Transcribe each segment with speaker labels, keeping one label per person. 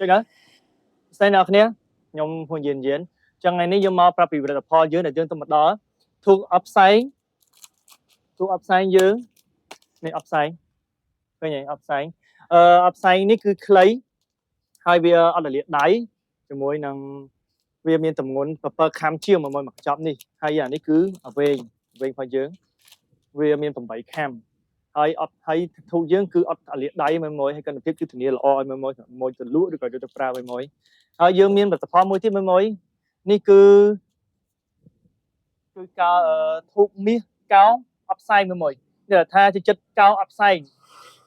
Speaker 1: ចុចណាស្ដីអ្នកគ្នាខ្ញុំហ៊ុនយៀនយៀនចឹងថ្ងៃនេះយើងមកប្រាប់ពីផលិតផលយើងដែលយើងទៅមកដល់ធូបអបផ្សែងធូបអបផ្សែងយើងនេះអបផ្សែងឃើញទេអបផ្សែងអឺអបផ្សែងនេះគឺខ្លីហើយវាអត់រលាកដៃជាមួយនឹងវាមានទម្ងន់7ខាំជាងមួយមួយកញ្ចប់នេះហើយអានេះគឺអវែងវែងរបស់យើងវាមាន8ខាំ ហើយអត់ហើយធូបយើងគឺអត់អាលាកដៃមួយមួយហើយគុណភាពគឺធានាល្អឲ្យមួយមួយមួយទៅលក់ឬក៏យកទៅប្រើមួយមួយហើយយើងមានផលិតផលមួយទៀតមួយមួយនេះគឺគឺកោធូបមាសកោអផ្សែងមួយមួយនេះថាជាចិត្តកោអផ្សែង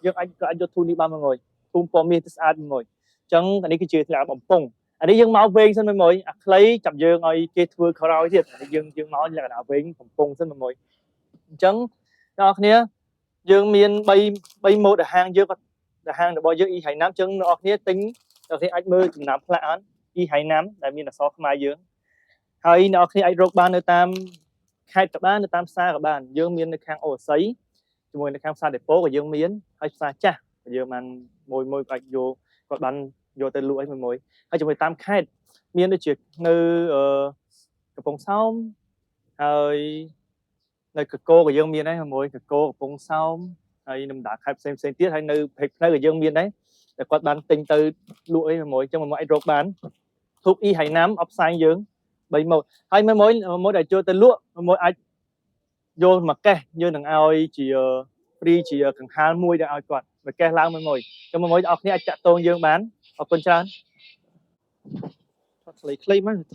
Speaker 1: យើងអាចក៏អាចយកធូបនេះបានមួយមួយធូបពណ៌មាសទៅស្អាតមួយមួយអញ្ចឹងអានេះគឺជាធ្លាក់បំពង់អានេះយើងមកវែងសិនមួយមួយអាខ្លីចាប់យើងឲ្យគេធ្វើក្រោយទៀតអានេះយើងយើងមកលក្ខណៈវែងបំពង់សិនមួយមួយអញ្ចឹងអ្នកនរគ្នា យើងមាន3 3ម៉ូដដែលហាងយើងគាត់ដែលហាងរបស់យើងអ៊ីហៃណាំអញ្ចឹងអ្នកនរគ្នាទិញអ្នកនរគ្នាអាចមើលចំណាំផ្លាកអត់អ៊ីហៃណាំដែលមានអក្សរខ្មែរយើងហើយអ្នកនរគ្នាអាចរកបាននៅតាមខេត្តក៏បាននៅតាមផ្សារក៏បានយើងមាននៅខាងអូស័យជាមួយនៅខាងផ្សារដេប៉ូក៏យើងមានហើយផ្សារចាស់ក៏យើងបានមួយមួយអាចយកគាត់បានយកទៅលក់អីមួយមួយហើយជាមួយតាមខេត្តមានដូចជានៅអឺកំពង់សោមហើយនៅកកោក៏យើងមានដែរមួយកកោកំពង់សោមហើយនឹងបណ្ដាខេត្តផ្សេងផ្សេងទៀតហើយនៅព្រែកផ្លូវក៏យើងមានដែរតែគាត់បានទិញទៅលក់អីមួយអញ្ចឹងមួយអាចរកបានធូបអ៊ីហៃណាំអបផ្សាយយើង3ម៉ូតហើយមួយមួយមួយដែលចូលទៅលក់មួយអាចយកមកកេះយើងនឹងឲ្យជា free ជាកង្ហាលមួយដែលឲ្យគាត់មកកេះឡើងមួយមួយអញ្ចឹងមួយមួយអរគ្នាអាចតាក់ទងយើងបានអរគុណច្រើនថតខ្លីៗមកថត